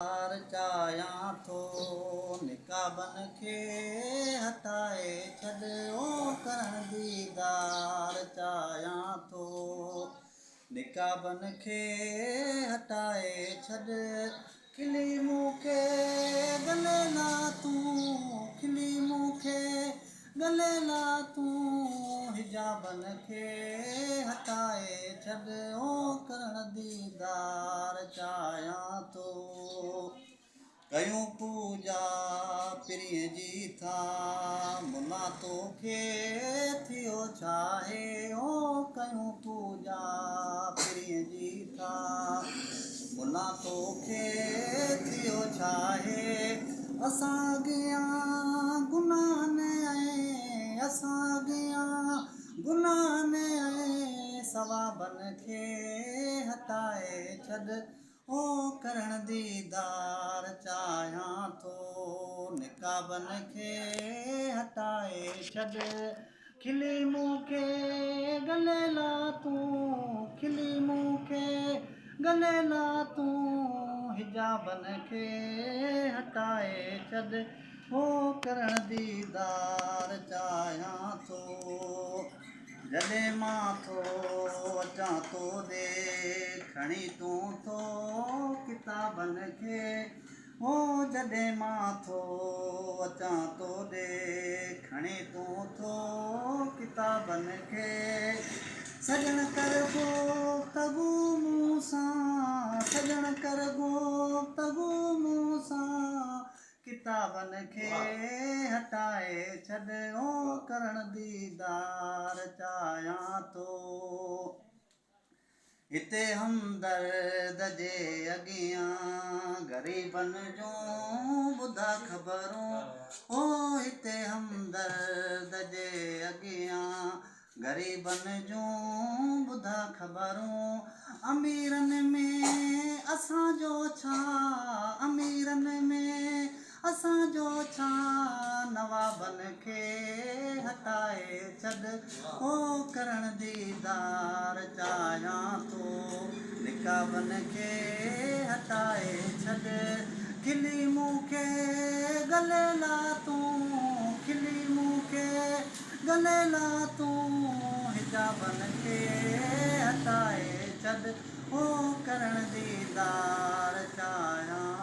چاهيان ٿو نقابن کي هٽائي ڇڏ او ڪرڻ ديدار چاهيان ٿو نقابن کي هٽائي ڇڏ کلي مون کي ڳلي لا تون کلي مون کي ڳلي لا تون حجابن کي هٽائي ڇڏ او ڪرڻ ديدار چاهيان ٿو ڪيون پوڄا پرينء جي ٿا منا توکي ٿيو ڇاهي او ڪيون پوڄا پرينء جي ٿا منا توکي ٿيو ڇاهي اسان اڳيان گناهن ۽ اسان اڳيان گناهن ۽ ثوابن کي هٽائي ڇڏ او ڪرڻ ديدار چاهيان ٿو نقابن کي هٽائي ڇڏ کلي مون کي ڳلي لا تون کلي مون کي ڳلي لا تون حجابن کي هٽائي ڇڏ هو ڪرڻ ديدار چاهيان ٿو جڏهن مان ٿو اچان تو ڏي کڻي تون ٿو ڪتابن کي هو جڏهن مان ٿو اچان تو ڏي کڻي تون ٿو ڪتابن کي سڄڻ ڪر گفتگو مون سان سڄڻ ڪر گفتگو مون سان ڪتابن کي هٽائي ڇڏ او ڪرڻ ديدار چاهيان ٿو. هتي همدرد جي اڳيان غريبن جون ٻڌا خبرون او هتي همدرد جي اڳيان غريبن جون ٻڌا خبرون اميرن ۾ اسان جو ڇا اميرن ۾ اسان جو ڇا نوابن کي هٽائي ڇڏ او ڪرڻ ديدار چاهيان ٿو نقابن کي هٽائي ڇڏ کلي مون کي ڳلي لا تون کلي مون کي ڳلي لا تون حجابن کي هٽائي ڇڏ او ڪرڻ ديدار چاهيان.